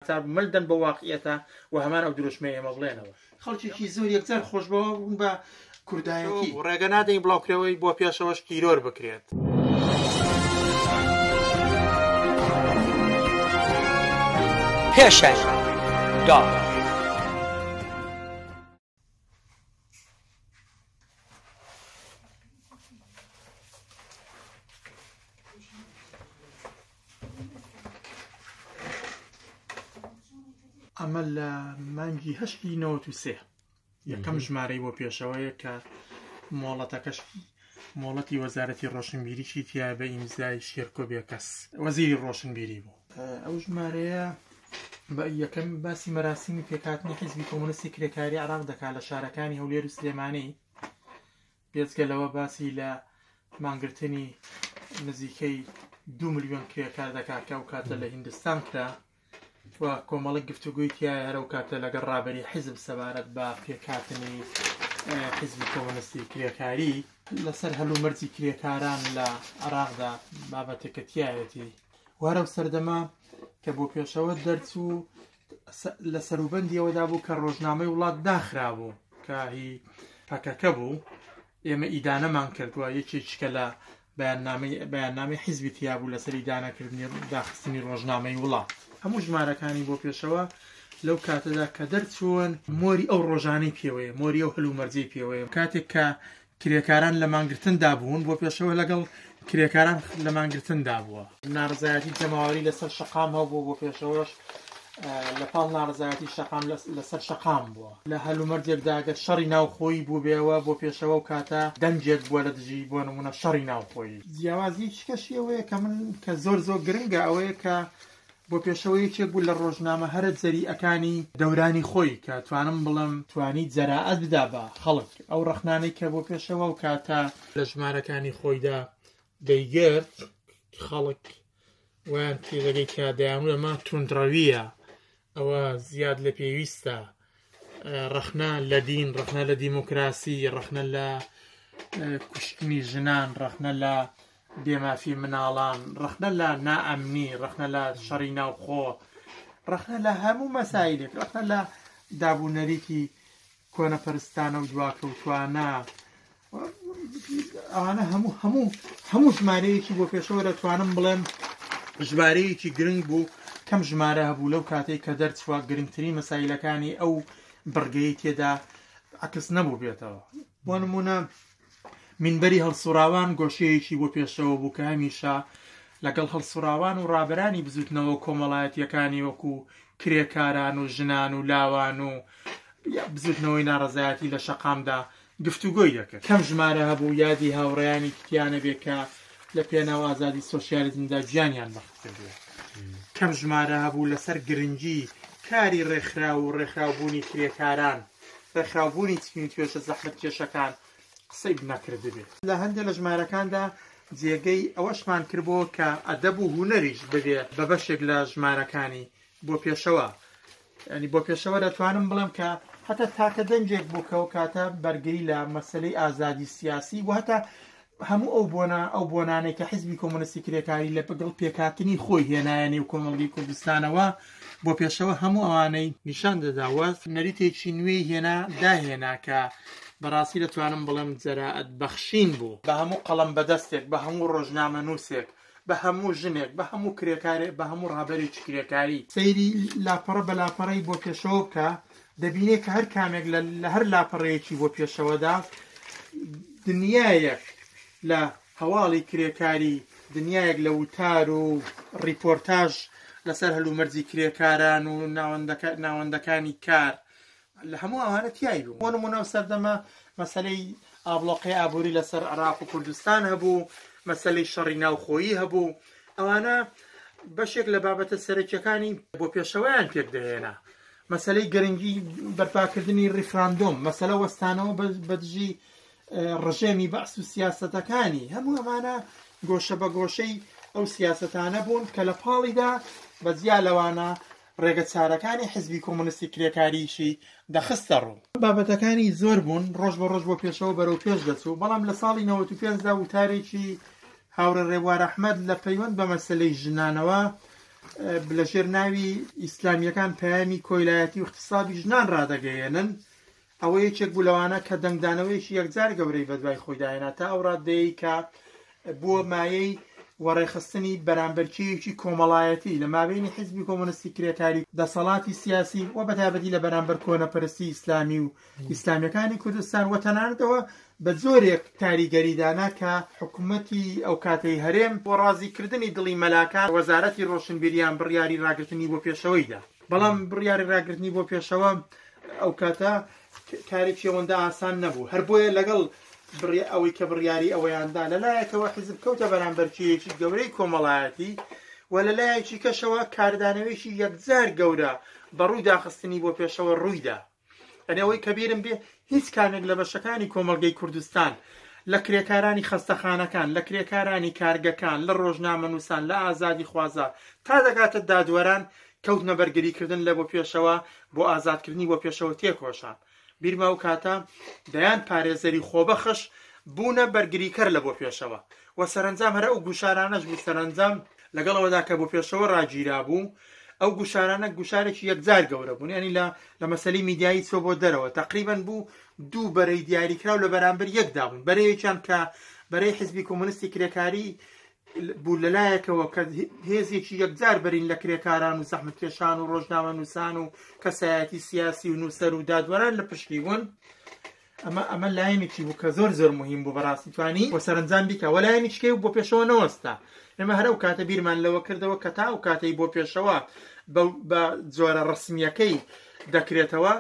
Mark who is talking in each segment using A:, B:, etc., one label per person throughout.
A: ناچار بوو مل دەن بەو واقعیەتە و هەمان ئەو دروشمەی ئێمە بڵێنەوە. خەڵکێکی زۆر یەکجار خۆشباوەڕ بوون بە کوردایەتی. ڕێگە نادەین بڵاوکرەوەی بۆ پێشەوەش تیرۆر بکرێت.
B: پێشەنگ دۆت.
A: ئەمە لە مانگی هەشتی 93 یەکەم ژمارەی بۆ پێشەوەیە کە مۆڵەتەکەش مۆڵەتی وەزارەتی ڕۆشنبیریی تیا بە ئیمزای شێرکۆ بێکەس وەزیری ڕۆشنبیری بوو. ئەو ژمارەیە بە یەکەم باسی مەراسیمی پێکهاتنی حیزبی کۆمۆنیستی کرێکاری عێراق دەکات لە شارەکانی هەولێر و سلێمانی، بێجگە لەوە باسی لە مانگرتنی نزیکەی دو ملیۆن کرێکار دەکات کە ئەو کاتە لە هیندستان کرا و کۆمەڵێک گفتوگۆی تیایە هەر ئەو کاتە لەگەڵ ڕابەری حیزب سەبارەت بە پێکهاتنی حیزبی کۆمۆنیستی کرێکاری لەسەر هەلومەرجی کرێکاران لە عێراقدا بابەتێکە تیایەتی و هەر ئەو سەردەمە کە بۆ پێشەوە دەرچوو لە سەروبەندی ئەوەدا بوو کە ڕۆژنامەی وڵات داخرابوو کە هی پەکەکە بوو ئێمە ئیدانەمان کردووە یەکێکیکە لە بەیاننامەی بەیاننامەی حیزبی تیا بوو لەسەر ئیدانەکردنی داخستنی ڕۆژنامەی وڵات. هەموو ژمارەکانی بۆ پێشەوە لەو کاتەدا کە دەرچوون مۆری ئەو ڕۆژانەی پێوەیە، مۆری ئەو هەلومەرجەی پێوەیە. کاتێک کە کرێکاران لە مانگرتندا بوون، بۆ پێشەوە لەگەڵ کرێکاران لە مانگرتندا بووە. ناڕەزایەتی جەماوەری لەسەر شەقام هەبوو، بۆ پێشەوەش لە پاڵ ناڕەزایەتی شەقام لەسەر شەقام بووە. لە هەلومەرجێکدا گەر شەڕی ناوخۆیی بووبێ و بۆ پێشەوە ئەو کاتە دەنگێک بووە لە دژی بۆ نموونە شەڕی ناوخۆیی. جیاوازییەکی کەشی ئەوەیە کە من کە زۆر زۆر گرنگە ئەوەیە کە بۆ پێشەوە یەکێک بوو لە ڕۆژنامە هەرە جەریئەکانی دەورانی خۆی کە توانم بڵێم توانی جەرائەت بدا بە خەڵک ئەو ڕەخنانەی کە بۆ پێشەوە ئەو کاتە لە ژمارەکانی خۆیدا دەیگرت خەڵک وایان تێدەگەی کە دەیانوت ئەمە توندڕەوییە ئەوە زیاد لە پێویستە ڕەخنە لە دین ڕەخنە لە دیموکراسی ڕەخنە لە کوشتنی ژنان ڕەخنە لە بێمافی مناڵان ڕەخنە لە نائەمنی ڕەخنە لە شەڕی ناوخۆ ڕەخنە لە هەموو مەسایلێک ڕەخنە لە دابوونەریتی کۆنەپەرستانە و دواکەوتوانە ئەوانە هەموو هەموو هەموو ژمارەیەکی بۆ پێشەوە دەتوانم بڵێم ژمارەیەکی گرنگ بوو کەم ژمارە هەبوو لەو کاتێک کە دەرچوە گرنگترین مەسایلەکانی ئەو بڕگەی تێدا عکس نەبوو بێتەوە بۆ نمونە مینبەری هەڵسوڕاوان گۆشەیەکی بۆ پێشەوە بوو کە هەمیشە لەگەڵ هەڵسوڕاوان و ڕابەرانی بزوتنەوە کۆمەڵایەتیەکانی وەکو کرێکاران و ژنان و لاوان و بزوتنەوەی ناڕەزایەتی لە شەقامدا گفتوگۆی دەکرد. کەم ژمارە هەبوو یادی هاوڕێیانی تیا نەبێ کە لە پێناو ئازادی سۆسیالیزمدا گیانیان بەخت کردووە. کەم ژمارە هەبوو لەسەر گرنگی کاری ڕێکخراو و ڕێکخراوبوونی کرێکاران، ڕێکخراوبوونی چین و توێژە زەحمەتکێشەکان قسەی نەکردبێ. لە هەندێ لە ژمارەکاندا جێگەی ئەوەشمان کردبۆوە کە ئەدەب و هونەریش ببێ بە بەشێک لە ژمارەکانی بۆ پێشەوە. یانی بۆ پێشەوە دەتوانم بڵێم کە هەتا تاکە دەنگێک بوو کە ئەو کاتە بەرگری لە مەسەلەی ئازادی سیاسی و هەتا هەموو ئەو بۆنە ئەو بۆنانەی کە حیزبی کۆمۆنیستی کرێکاری لە پگەڵ پێکهاتنی خۆی هێنایە نێو کۆمەڵگەی کوردستانەوە بۆ پێشەوە هەموو ئەوانەی نیشان دەدا و نەریتێکی نوێی هێنا داهێنا کە بەڕاستی دەتوانم بڵێم جەرائەت بەخشین بوو بە هەموو قەڵەم بەدەستێک بە هەموو ڕۆژنامەنووسێک بە هەموو ژنێک، بە هەموو کرێکارێ، بە هەموو ڕابەرێکی کرێکاری. سەیری لاپەڕە بە لاپەڕەی بۆ پێشەوە بکە، دەبینێ کە هەر کامێک لە لە هەر لاپەڕەیەکی بۆ پێشەوەدا دنیایەک لە هەواڵی کرێکاری، دنیایەک لە وتار و ڕیپۆرتاژ لەسەر هەلومەرجی کرێکاران و ناوەندەکە ناوەندەکانی کار، لە هەموو ئەوانە تیای بوو. بۆ نموونە ئەو سەردەمە مەسەلەی ئابڵۆقەی ئابووری لەسەر عێراق و کوردستان هەبوو، مەسەلەی شەڕی ناوخۆیی هەبوو، ئەوانە بەشێک لە بابەتە سەرەکیەکانی بۆ پێشەوەیان پێکدەهێنا. مەسەلەی گرنگی بەرپاکردنی ڕیفراندۆم، مەسەلە وەستانەوە بە دژی ڕژێمی بەعس و سیاسەتەکانی، هەموو ئەمانە گۆشە بە گۆشەی ئەو سیاسەتانە بوون کە لە پاڵیدا بە جیا لەوانە ڕێگەچارەکانی حزبی کۆمۆنیستی کرێکاریی دەخستە ڕوو. بابەتەکانی زۆر بوون، ڕۆژ بە ڕۆژ بۆ پێشەوە بەرەو پێش دەچوو، بەڵام لە ساڵی 95 دا وتارێکی هاوڕێ ڕێبوار ئەحمەد لە پەیوەند بە مەسەلەی ژنانەوە لەژێر ناوی ئیسلامییەکان پەیامی کۆیلایەتی و اغتصابی ژنان ڕادەگەیەنن، ئەوە یەکێک بوو لەوانە کە دەنگدانەوەیەکی یەکجار گەورەی بەدوای خۆیدا هێنا تا ئەو ڕاددەیەی کە بووە مایەی وەڕێخستنی بەرامبەرکێیەکی کۆمەڵایەتی لە مابەینی حیزبی کۆمۆنیستی کرێکاری، دەسەڵاتی سیاسی و بەتایبەتی لە بەرامبەر کۆنەپەرستی ئیسلامی و ئیسلامیەکانی کوردستان و تەنانەت ئەوە بە جۆرێک کاریگەری دانا کە حکومەتی ئەوکاتەی هەرێم بۆ ڕازیکردنی دڵی مەلاکان وەزارەتی ڕۆشنبیریان بڕیاری ڕاگرتنی بۆ پێشەوەی دا. بەڵام بڕیاری ڕاگرتنی بۆ پێشەوە ئەوکاتە کارێکی ئەوەندە ئاسان نەبوو. هەر بۆیە لەگەڵ ئەوەی کە بڕیاری ئەوەیان دا لەلایەکەوە حیزب کەوتە بەرامبەرکێیەکی گەورەی کۆمەڵایەتی و لەلایەکی کەشەوە کاردانەوەیەکی یەکجار گەورە بە ڕووی داخستنی بۆ پێشەوە ڕوویدا. یانی ئەوەی کە بیرم بێ هیچ کامێک لە بەشەکانی کۆمەڵگەی کوردستان لە کرێکارانی خەستەخانەکان، لە کرێکارانی کارگەکان، لە ڕۆژنامەنووسان، لە ئازادیخوازان تا دەگاتە دادوەران کەوتنە بەرگریکردن لە بۆ پێشەوە بۆ ئازادکردنی بۆ پێشەوە تێکۆشان. بیرمە ئەو کاتە دەیان پارێزەری خۆبەخش بوونە بەرگریکەر لە بۆ پێشەوە و سەرەنجام هەر ئەو گوشارانەش بوو سەرەنجام لەگەڵ ئەوەدا کە بۆ پێشەوە ڕاگیرابوو ئەو گوشارانە گوشارێکی یەکجار گەورە بوون یانی لە لە مەسەلەی میدیایی چوە بۆ دەرەوە تەقریبەن بوو دوو بەرەی دیاریکراو لە بەرامبەر یەکدا بوون بەرەیەکیان کە بەرەی حزبی کۆمۆنیستی کرێکاری بوو لەلایەکەوە کە هێزێکی یەکجار بەرین لە کرێکاران و زەحمەتکێشان و ڕۆژنامەنووسان و کەسایەتی سیاسی و نووسەر و دادوەران لە پشتی بوون ئەمە ئەمە لایەنێکی بوو کە زۆر زۆر مهم بوو بەڕاستی توانی وە سەرەنجام بیکا وە لایەنێکی کەی بۆ پێشەوە نەوەستا ئێمە هەر ئەو کاتە بیرمان لەوە کردەوە کە تا ئەو کاتەی بۆ پێشەوە بە جۆرە ڕسمیەکەی دەکرێتەوە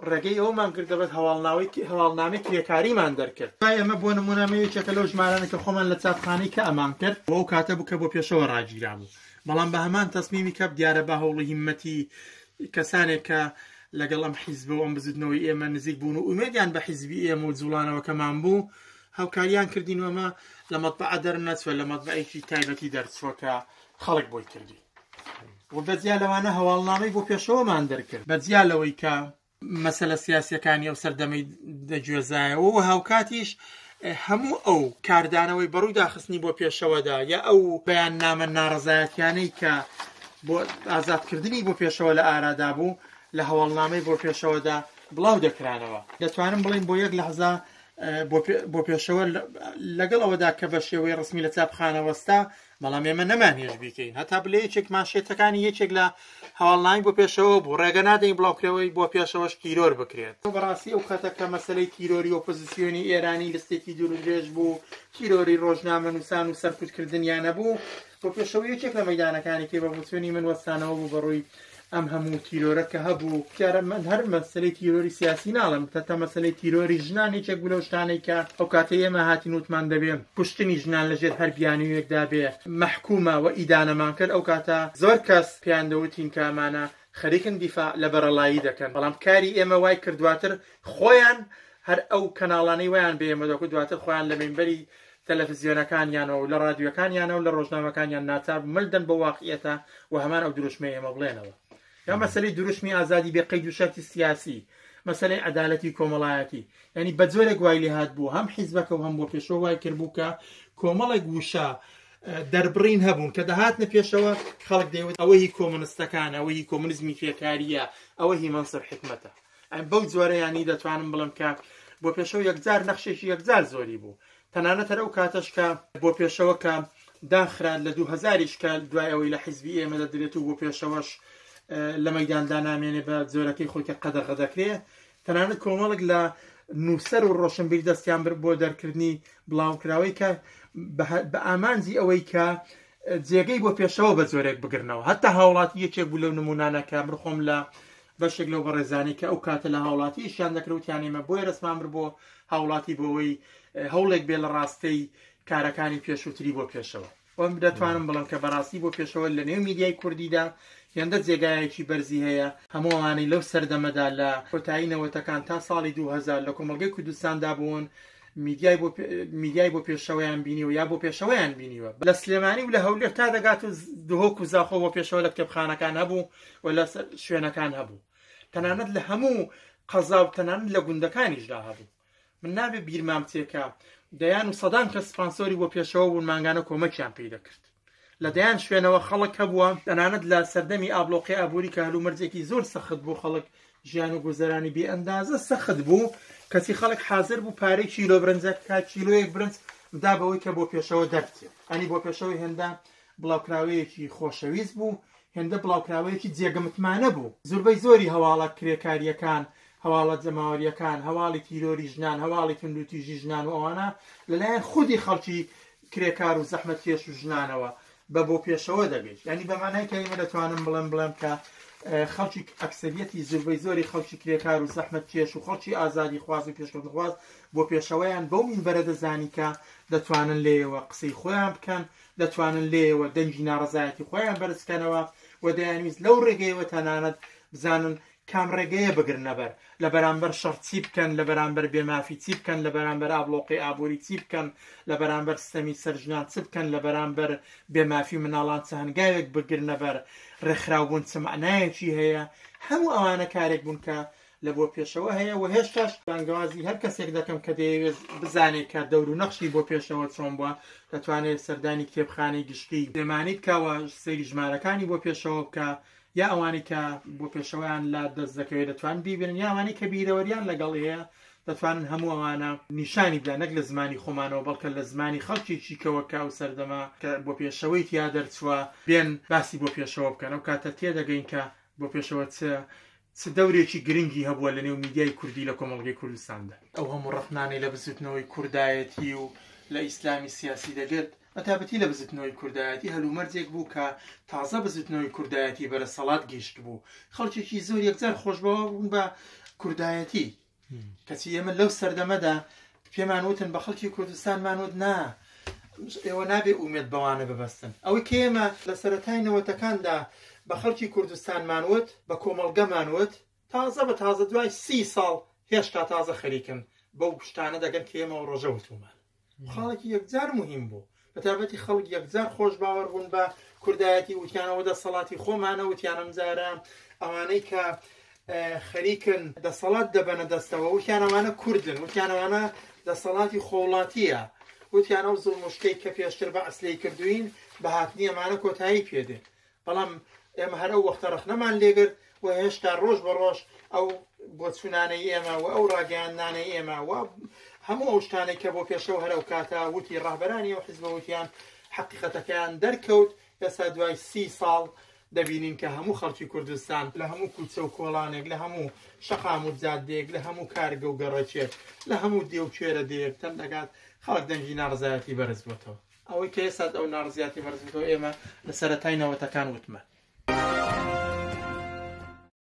A: ڕێگەی ئەومان کردە بەس هەواڵناوەی هەواڵنامەی کرێکاریمان دەرکرد دوای ئەمە بۆ نمونە ئەمە یەکێکە لەو ژمارانە کە خۆمان لە چاپخانەی کە ئەمان کرد بۆ ئەو کاتە بوو کە بۆ پێشەوە ڕاگیرابوو بەڵام بە هەمان تەسمیمی کەپ دیارە بە هەوڵی هیمەتی کەسانێک کە لەگەڵ ئەم حیزبە و ئەم بزوتنەوەی ئێمە نزیک بوون و ئومێدیان بە حیزبی ئێمە و جوڵانەوەکەمان بوو هاوکاریان کردین و ئەمە لە مەتبەعە دەرنەچووە لە مەتبەعێکی تایبەتی دەرچووە کە خەڵک بۆی کردی و بەجیا لەوانە هەواڵنامەی بۆ پێشەوەمان دەرکرد بەجیا لەوەی کە مەسەلە سیاسیەکانی ئەو سەردەمەی دەگوێزایەوە و هاوکاتیش هەموو ئەو کاردانەوەی بەڕووی داخستنی بۆ پێشەوەدا یا ئەو بەیاننامە ناڕەزایەتیانەی کە بۆ ئازادکردنی بۆ پێشەوە لە ئارادا بوو لە هەواڵنامەی بۆ پێشەوەدا بڵاو دەکرانەوە. دەتوانم بڵێم بۆ یەک لەحزە بۆ پێشەوە لەگەڵ ئەوەدا کە بە شێوەی ڕسمی لە چاپخانە وەستا بەڵام ئێمە نەمانهێشت بیکەین هەتا بلێ یەکێک مانشێتەکانی یەکێک لە هەواڵنامەی بۆ پێشەوە بوو ڕێگە نادەین بڵاوکرەوەی بۆ پێشەوەش تیرۆر بکرێت. بەڕاستی ئەو کاتە کە مەسەلەی تیرۆری ئۆپۆزیسیۆنی ئێرانی لستێکی دوور و درێژ بوو، تیرۆری ڕۆژنامەنووسان و سەرکوتکردنیان هەبوو، بۆ پێشەوە یەکێک لە مەیدانەکانی کە بە بۆچوونی من وەستانەوە بوو بە ڕووی ئەم هەموو تیرۆرە کە هەبوو. دیارە من هەر مەسەلەی تیرۆری سیاسی ناڵێم، تەتا مەسەلەی تیرۆری ژنان یەکێک بوو لەو شتانەی کە ئەو کاتەی ئێمە هاتین وتمان دەبێ کوشتنی ژنان لەژێر هەر بیانوویەکدا بێ مەحکوومە و ئیدانەمان کرد، ئەو کاتە زۆر کەس پێیان دەوتین کە ئەمانە خەریکن دیفاع لە بەرەڵایی دەکەن، بەڵام کاری ئێمە وای کرد دواتر خۆیان هەر ئەو کەناڵانەی وایان بە ئێمە دەکوت دواتر خۆیان لە مینبەری تەلەفزیۆنەکانیانەوە و لە ڕادیۆکانیانەوە و لە ڕۆژنامەکانیان ناچار بوو مل دەن بەو واقعیەتە و هەمان ئەو دروشمەی ئێمە بڵێنەوە. یا مەسەلەی دروشمی ئازادی بێ قەید و شەرتی سیاسی، مەسەلەی عەدالەتی کۆمەڵایەتی، یانی بە جۆرێک وای لێ هاتبوو هەم حیزبەکە و هەم بۆ پێشەوە وای کردبوو کە کۆمەڵێک وشە دەربڕین هەبوون کە دەهاتنە پێشەوە خەڵک دەیوت ئەوە هی کۆمۆنستەکانە، ئەوە هی کۆمۆنیزمی کرێکارییە، ئەوە هی مەنسوور حیکمەتە. بەو جۆرە یانی دەتوانم بڵێم کە بۆ پێشەوە یەکجار نەخشێکی یەکجار زۆری بوو. تەنانەت هەر ئەو کاتەش کە بۆ پێشەوە کە داخرا لە 2000یش کە دوای ئەوەی لە حیزبی ئێمە دەدرێت و بۆ پێشەوەش لە مەیداندا نامێنێ بە جۆرەکەی خۆی کە قەدەغە دەکرێ تەنانەت کۆمەڵێک لە نووسەر و ڕۆشنبیر دەستیان برد بۆ دەرکردنی بڵاوکراوەی کە بە ئامانجی ئەوەی کە جێگەی بۆ پێشەوە بە جۆرێک بگرنەوە هەتا هاوڵاتی یەکێک بوو لەو نمونانە کە من خۆم لە بەشێک لەو بەڕێزانەی کە ئەو کاتە لە هاوڵاتی ئیشیان دەکرد وتیان ئێمە بۆیە دەستمان برد بۆ هاوڵاتی بۆ ئەوەی هەوڵێک بێ لە ڕاستەی کارەکانی پێشووتری بۆ پێشەوە و دەتوانم بڵێم کە بەڕاستی بۆ پێشەوە لە نێو میدیای کوردیدا هێندە جێگایەکی بەرزی هەیە هەموو ئەوانەی لەو سەردەمەدا لە کۆتایی نەوەتەکان تا ساڵی 2000 لە کۆمەڵگەی کوردستاندا بوون میدیای بۆ میدیای بۆ پێشەوەیان بینیوە یا بۆ پێشەوەیان بینیوە لە سلێمانی و لە هەولێر تا دەگات و دهۆک و زاخۆ بۆ پێشەوە لە کتێبخانەکان هەبوو و لە شوێنەکان هەبوو تەنانەت لە هەموو قەزا و تەنانەت لە گوندەکانیشدا هەبوو من نابێ بیرمان بچێ کە دەیان و سەدان کەس سپانسۆری بۆ پێشەوە بوون مانگانە کۆمەکیان پێی دەکرد. لە دەیان شوێنەوە خەڵک هەبووە، تەنانەت لە سەردەمی ئابڵۆقەی ئابووری کە هەلومەرجێکی زۆر سەخت بوو، خەڵک ژیان و گوزەرانی بێ ئەندازە سەخت بوو، کەچی خەڵک حازر بوو پارەی کیلۆ برنجەک کا کیلۆیەک برنج بدا بەوەی کە بۆ پێشەوە دەربچێت. یانی بۆ پێشەوە هێندە بڵاوکراوەیەکی خۆشەویست بوو، هێندە بڵاوکراوەیەکی جێگە متمانە بوو. زۆربەی زۆری هەواڵە کرێکارییەکان، هەواڵە جەماوەرییەکان، هەواڵی تیرۆری ژنان، هەواڵی توندوتیژی ژنان و ئەوانە لەلایەن خودی خەڵکی کرێکار و زەحمەتکێش و ژنانەوە بە بۆ پێشەوە دەگەیشت. یانی بە مانای کەلیمە دەتوانم بڵێم بڵێم کە خەڵکی ئەکسەریەتی زۆربەی زۆری خەڵکی کرێکار و زەحمەتکێش و خەڵکی ئازادیخواز و پێشکەوتنخواز بۆ پێشەوەیان بەو مینبەرە دەزانی کە دەتوانن لێیەوە قسەی خۆیان بکەن، دەتوانن لێیەوە دەنگی ناڕەزایەتی خۆیان بەرز بکەنەوە و دەیانویست لەو ڕێگەیەوە تەنانەت بزانن کام ڕێگەیە بگرنە بەر، لە بەرامبەر شەڕ چی بکەن، لە بەرامبەر بێ مافی چی بکەن، لە بەرامبەر ئابڵۆقەی ئابووری چی بکەن، لە بەرامبەر ستەمی سەر ژنان چ بکەن، لە بەرامبەر بێ مافی مناڵان چ هەنگاوێک بگرنە بەر، ڕێکخراوبوون چ مەعنایەکی هەیە، هەموو ئەوانە کارێک بوون کە لە بۆ پێشەوە هەیە و هێشتاش بانگەوازی هەر کەسێک دەکەم کە دەیەوێت بزانێت کە دەور و نەخشی بۆ پێشەوە چۆن بووە دەتوانێت سەردانی کتێبخانەی گشتی سلێمانی بکا و سەیری ژمارەکانی بۆ پێشەوە بکا یا ئەوانەی کە بۆ پێشەوەیان لا دەست دەکەوێت دەتوان بیبینن یا ئەوانەی کە بیرەوەریان لەگەڵ هەیە دەتوانن هەموو ئەوانە نیشانی بدەن نەک لە زمانی خۆمانەوە بەڵکە لە زمانی خەڵکێکی کەوە کە ئەو سەردەمە کە بۆ پێشەوەی تیا دەرچووە بێن باسی بۆ پێشەوە بکەن ئەو کاتە تێدەگەین کە بۆ پێشەوە چ چ دەورێکی گرنگی هەبووە لە نێو میدیای کوردی لە کۆمەڵگەی کوردستاندا. ئەو هەموو ڕەخنانەی لە بزووتنەوەی کوردایەتی و لە ئیسلامی سیاسی دەگرت، بە تایبەتی لە بزووتنەوەی کوردایەتی، هەلومەرجێک بوو کە تازە بزووتنەوەی کوردایەتی بە دەسەڵات گەیشتبوو. خەڵکێکی زۆر یەکجار خۆشباوەڕ بوون بە کوردایەتی. کەچی ئێمە لەو سەردەمەدا پێمان وتن بە خەڵکی کوردستانمان وت نا ئێوە نابێ ئومێد بەوانە ببەستن ئەوەی کە ئێمە لە سەرەتای نەوەتەکاندا بە خەڵکی کوردستانمان وت بە کۆمەڵگەمان وت تازە بە تازە دوای سی ساڵ هێشتا تازە خەریکن بەو شتانە دەگەن کە ئێمە ڕۆژە وتومان خاڵێکی یەکجار موهیم بوو بەتایبەتی خەڵک یەکجار خۆش باوەڕ بوون بە کوردایەتی وتیانەوە دەسەڵاتی خۆمانە وتیان ئەمجارە ئەوانەی کە خەریکن دەسەڵات دەبەنە دەستەوە وتیان ئەوانە کوردن وتیان ئەوانە دەسەڵاتی خۆوڵاتیە وتیان ئەو زوڵم و شتەی کە پێشتر بەعس لێی کردوین بە هاتنی ئەمانە کۆتایی پێدێ بەڵام ئێمە هەر ئەو وەختە ڕەخنەمان لێگرت و هێشتا ڕۆژ بە ڕۆژ ئەو بۆچوونانەی ئێمە و ئەو ڕاگەیاندنانەی ئێمە و هەموو ئەو شتانەی کە بۆ پێشەوە هەر ئەو کاتە وتی ڕەهبەرانی ئەو حیزبە وتیان حەقیقەتەکەیان دەرکەوت ئێستا دوای سی ساڵ دەبینین کە هەموو خەڵکی کوردستان لە هەموو کوچە و کۆڵانێک لە هەموو شەقام و جادەیەک لە هەموو کارگە و گەڕەکێک لە هەموو دێ و کوێرە دێیەک تەن دەگات خەڵک دەنگی ناڕەزایەتی بەرز بۆتەوە. ئەوەی کە ئێستا ئەو ناڕزیاتی بەرز بووتەوە ئێمە لە سەرەتای نەوەتەکان وتمان.